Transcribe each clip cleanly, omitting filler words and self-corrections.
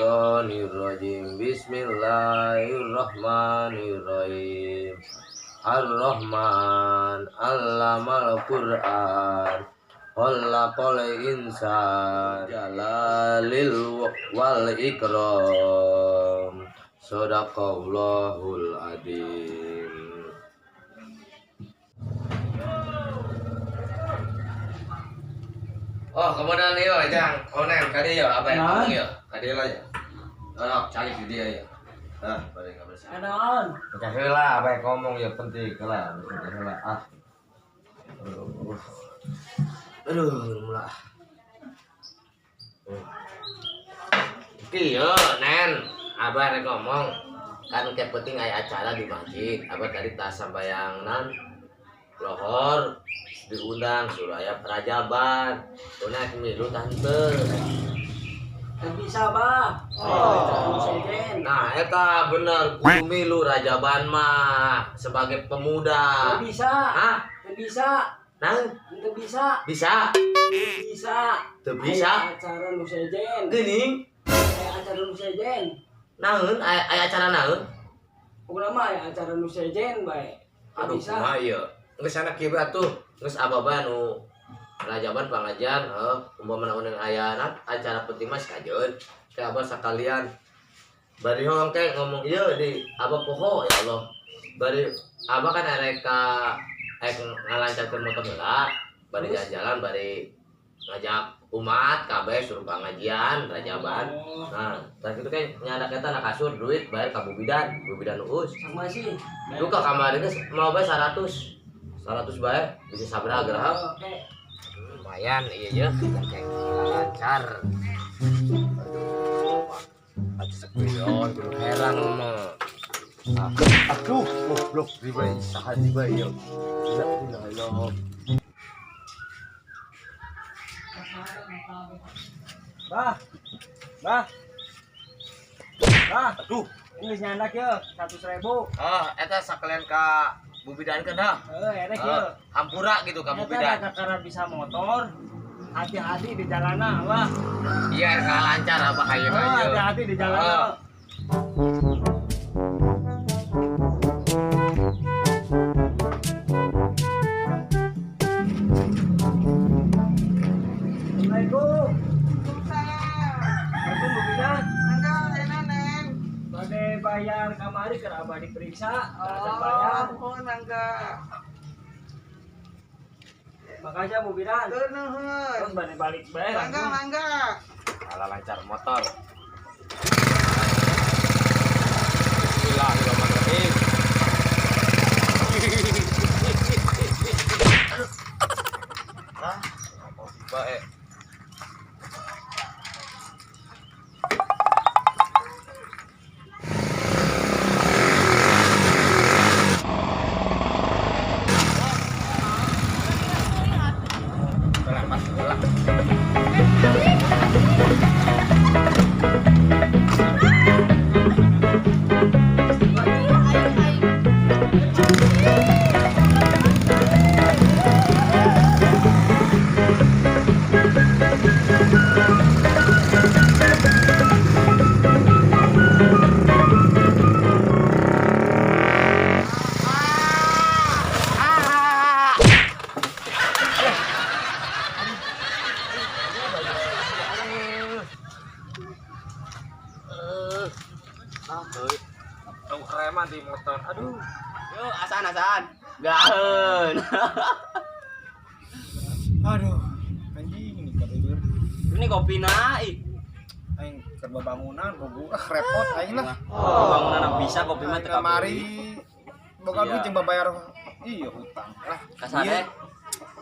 Bismillahirrahmanirrahim. Bismillahirrahmanirrahim. Ar-Rahman 'allamal Qur'an. Khalaqal insan jalalil wal ikram. Shadaqallahul adzim. Oh, kemudian yo jang onen kadi yo apa yang ngomong yo kadi lah ya. Oh, cari di dia ya. Ah, bari enggak bersih. Naon? Pecah heula apa yang ngomong ya penting lah, pecah heula ah. Aduh, mula. Iki yo, Nen, abah rek ngomong. Kan kayak penting aya acara di masjid. Abah tadi tas sambayangnan lohor diundang Suraya Prajaban. Tuna milu tante. Teu bisa, Bah. Oh. Nah, eta bener kudu milu Rajaban mah sebagai pemuda. Teu bisa. Hah? Teu bisa. Nang Teu bisa. Bisa? Teu bisa. Teu bisa. Aya acara nu sejen. Geuning. Aya acara nu sejen. Naon aya acara naon? Pokona mah aya acara nu sejen bae. Teu Aduh, bisa. kumaha ieu? Geus anak kieu atuh. Geus ababa nu Rajaban pangajian, heuh, umpamana uneng aya acara penting mah sakajeun. Ke abah sakalian. Bari hoong ke ngomong ieu di abah poho ya Allah. Bari abah kan arek ka arek ngalancarkeun motor heula, bari jalan-jalan bari ngajak umat kabeh suruh pengajian Rajaban. Oh, Nah, tadi itu kan nyandak eta na kasur duit bayar ka bubidan, bubidan uus. Sama sih. Lu ke kamar ini mau bayar 100. 100 bayar bisa sabra gerah. Oke. Lumayan iya ya, kayak lancar. Aduh, aduh sepion, kudu herang mah. Aduh, goblok riba saha riba ieu. La ilaha illallah. Bah. Bah. Bah. Aduh. Ini geus nyandak ye, 100.000. Ah, eta sakalian ka bubidan kan dah. Heuh, erek ye. Hampura gitu ka Eta bubidan. da kakara bisa motor. Hati-hati di jalanan, Bah. Iya, ka lancar apa hayeuna Oh, ieu. hati-hati di jalanan. Ah. Assalamualaikum. Assalamualaikum, Bu Bidan. Bade bayar kamari keur abah diperiksa, acan bayar. Oh, mangga. Makasih Bu Bidan. Tur nuhun. Terus bade balik bae Mangga, langsung. mangga. Ala lancar motor. Bismillahirrahmanirrahim. Hah? Apa tiba eh? Lepas lah. Tahu reman di motor. Aduh. Yuk, asan asan. Gaeun. Aduh, anjing ini kata itu. Ini kopi na ih. Aing keur babangunan, bogo ah repot aing lah. Oh, bangunan bisa kopi mah Aing teu kamari boga Iya. duit jeung babayar iya hutang lah. Kasane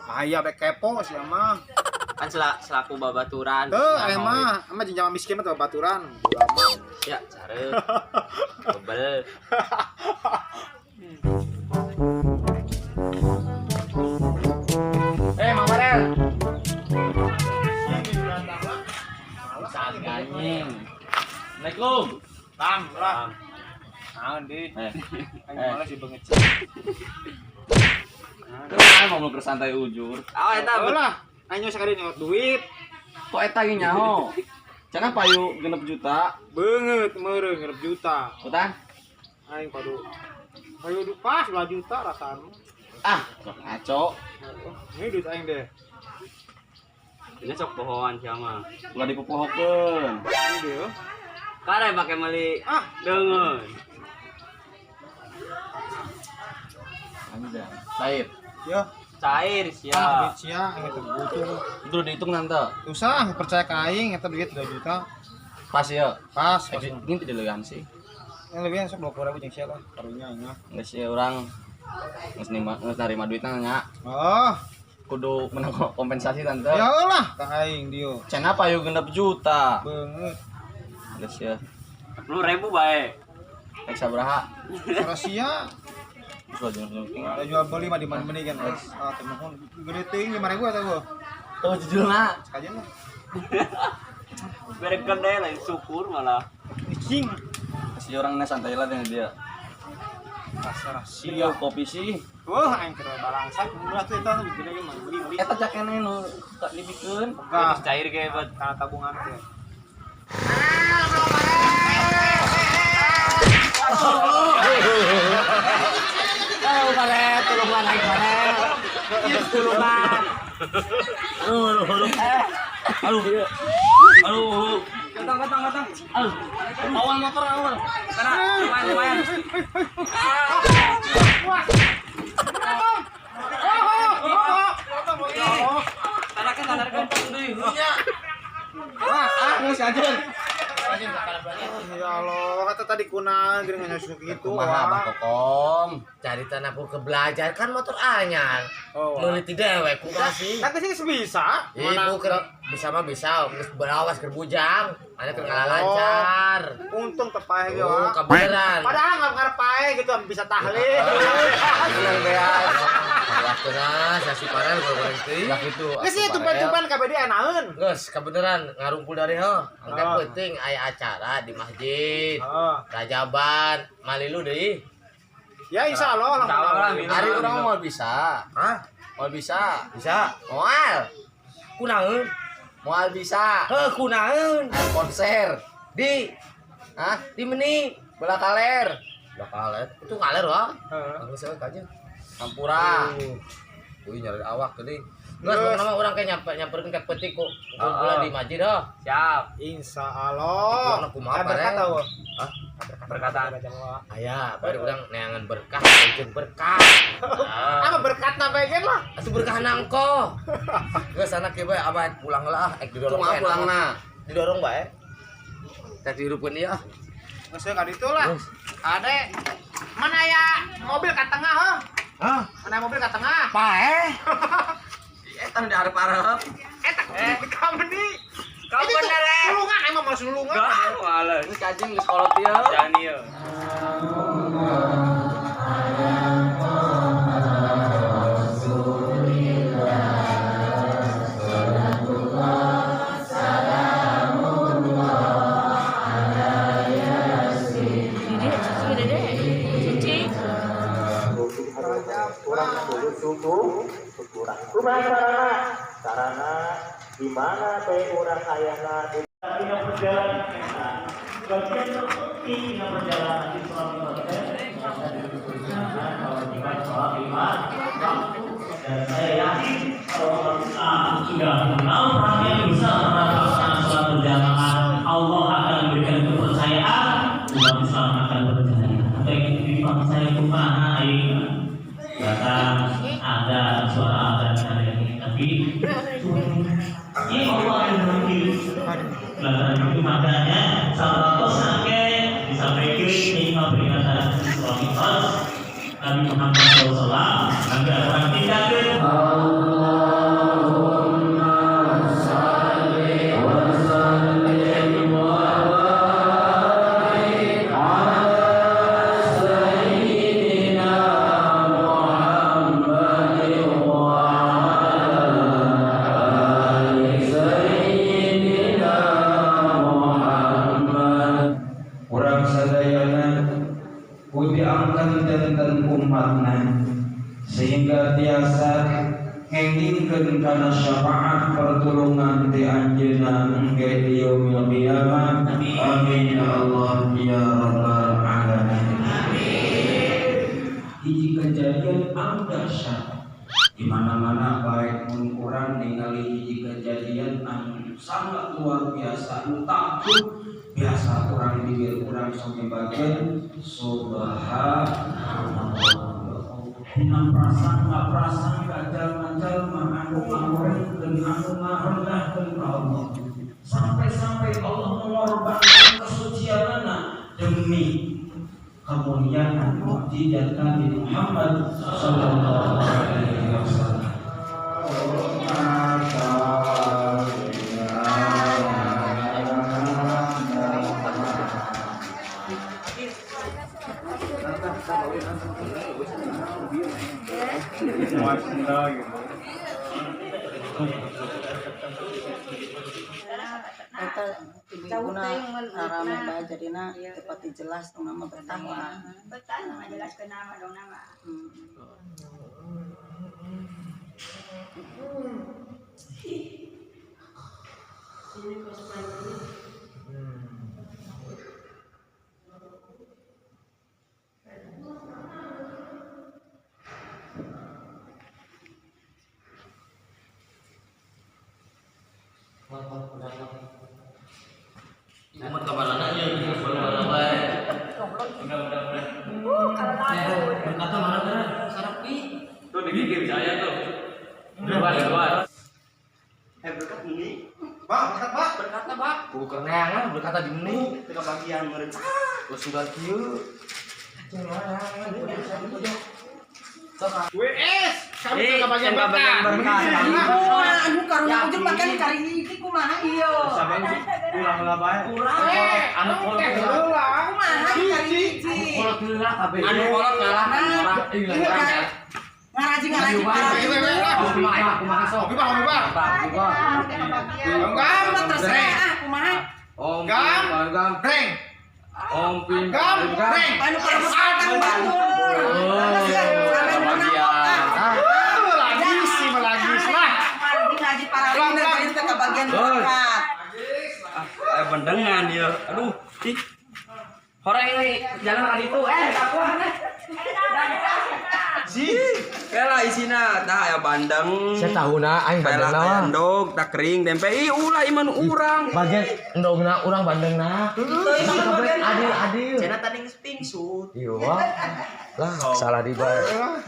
Bahaya be kepo sia mah. kan selaku babaturan. Teu aing mah, mah jeung jaman miskin mah teu babaturan. Bodo amat. Ya, care. Bebel. Mang Farel. Saat anjing. Assalamualaikum. Tam lah. Naon di? Aing malah si banget. Kenapa mau santai ujur? Oh, eta Lah, Aing sekali nyot duit. Kok eta ge nyaho? Cenah payu 6 juta. Beungeut meureun 6 juta. Utang? Aing padu. Payu pas 2 juta rasaan. Ah, sok ngaco. Ini duit aing deh. Ini sok bohongan sia mah. Ulah dipopohokeun. Ini dia. Kare pake meuli ah deungeun. Anjay. Cair. Ya. Cair sia. Ah, duit sia aing teh butuh. Itu dihitung nanti. Usah percaya ka aing eta duit 2 juta. Pas ya. Pas, pas. Ini tidak lebihan sih. Yang lebihan sok 20.000 jeung sia lah. Karunya aing mah. Geus sia urang geus narima duitna nya. Oh. Kudu menang kompensasi tante. Ya lah, ka aing dieu. Cenah payu 6 juta. Beungeut. Geus sia. 10.000 bae. Rek sabaraha? Rahasia. Ada jual beli mah di mana-mana kan. Ah, teu nuhun. Gede teuing 5.000 atau gua? Tuh jujurna. Sekajian lah. Bere gede lain syukur malah. Cing. Si orangnya santai lah dengan dia. Rahasia kopi sih. Wah, aing keur balangsat murah tuh eta gede ge mah beli beli. Eta jakene nu tak dibikeun. Enggak, cair ge buat karena tabungan teh. Ayo bare, tulungan aing bare. Tulungan. Aduh, aduh. Aduh. Aduh. Katang, katang, katang. Aduh. Awal motor awal. Karena lumayan, lumayan. Tarakan, tarakan. Wah, ah, geus ajeun. Ya Allah, kata tadi kunaon geuning nyusuk gitu. Kumaha Abah Kokom? Cari tanah ke belajar kan motor anyar. Oh. Meuli ti dewek ku kasih. Tapi sih bisa. Ibu keur bisa mah bisa, geus berawas keur bujang, anya keur ngalancar. Untung teu paeh ge Oh, kabeneran. Padahal nggak ngarep paeh gitu bisa tahlil. Iya beas. Waktuna sasi parel goreng teuing. Lah kitu. Geus ieu tumpen-tumpen kabeh dia naeun. Geus kabeneran ngarumpul dari heuh. Engke penting aya acara di masjid. Rajaban, malilu deui. Ya insya Allah lah. Hari urang moal bisa. Hah? Moal bisa. Bisa. Moal. Kunaeun? Moal bisa. Heuh kunaeun? Konser di Hah? Di meni belah kaler. Belah kaler. Itu kaler wah. Heeh. Geus euy kajeun. Hampura. Kuy nyari awak teuing. Geus pokona mah urang kayak nyamperkeun ka peuting ku kumpulan di masjid heuh. Siap. Insya Allah. Urang kumaha Berkat pare? tahu. Hah? Berkatan. Aya, bari urang neangan berkah, jeung berkah. Apa berkat na bae lah. Atuh berkah nangko. Geus anak kieu bae abah pulang lah, ek didorong Kumaha bae. pulangna? Didorong bae. Teh dihirupkeun ieu ah. Geus ka ditu lah. Ade, mana ya mobil ka tengah heuh? Hah? Mana mobil ka tengah? Pae. Eta nu diarep-arep. Eta ka meni. Kau bener eh. Tulungan emang malas nulungan. Malah. Geus kajing geus kolot ieu. Jangan ieu. Dede, cuci dede, cuci. Kurang sujud syukuran. Kumaha sarana? Sarana di mana teh urang ayana di dina perjalanan kita. Bagian terpenting dina perjalanan Islam itu kewajiban sholat 5 waktu. Dan saya yakin kalau umat Islam sudah mengenal perhatian besar terhadap pelaksanaan sholat berjamaah, Allah akan memberikan kepercayaan, umat Islam akan berjaya. Baik di bangsa yang kumaha ayeuna. Bahkan ada suara adzan ada ini, tapi ini Allah yang memilih. Lantaran itu makanya salah satu sangke disampaikan lima peringatan Isra Mi'raj Nabi Muhammad SAW agar orang tingkatkan Urang sadayana ku diangkat janten umatna sehingga tiasa kana syafaat pertolongan ti anjeunna engke di yaumil qiyamah. Amin ya Allah ya rabbal alamin. Hiji kejadian anu dahsyat di mana-mana baik mun urang ningali hiji kejadian anu sangat luar biasa anu takjub biasa urang bibir urang sok bagian subhanallah. Dina prasangka jalma-jalma anu ngorengkeun anu ngarendahkeun ka Allah sampai-sampai Allah mengorbankan kesucianana demi kemuliaan mukjizat Nabi Muhammad sallallahu alaihi wasallam. Eta ibu-ibuna rame bae jadina teu pati jelas dong nama betah mah. Betah nama jelas ke nama dong nama. Ini cosplay ini. Umat kabarana ieu geus baru bae. Berkata mana teh? Sarapi. Tuh digigit saya tuh. Dua. Berkat ini. Pak, berkat Pak. Berkatna, Pak. Bukan neangan berkata di meni. Teu kabagian meureun. Geus sudah kieu. WS, kami teu kabagian berkat. Anu karunya ujung makan kari hiji kumaha ieu. Ulang lah bae. Urang Anu kolot kumaha kari hiji. kolot heula kabeh. Anu kolot ngalah urang Ngaraji ngaraji. Kumaha kumaha sok. Kopi Pak, kopi Pak. Gam terserah ah kumaha. Om Gam. gam Reng. Om pim Gam, reng. Anu karebutan batur. Bagian. Lagi sih, lagi lah. Ngaji paralina jadi teu kabagian berkat. Bendengan ieu. Aduh, ih. Horeng ini jalan ka ditu. Kakuan eh. Si. Kela isina tah aya bandeng. Saya tahuna aing Kela bandengna aya mah. endog, tak kering, tempe. Ih, ulah iman urang. Bagian endogna urang bandengna. Kabeh adil adil. Cenah tadi geus pingsut. Iya. Lah salah di bae. Lah.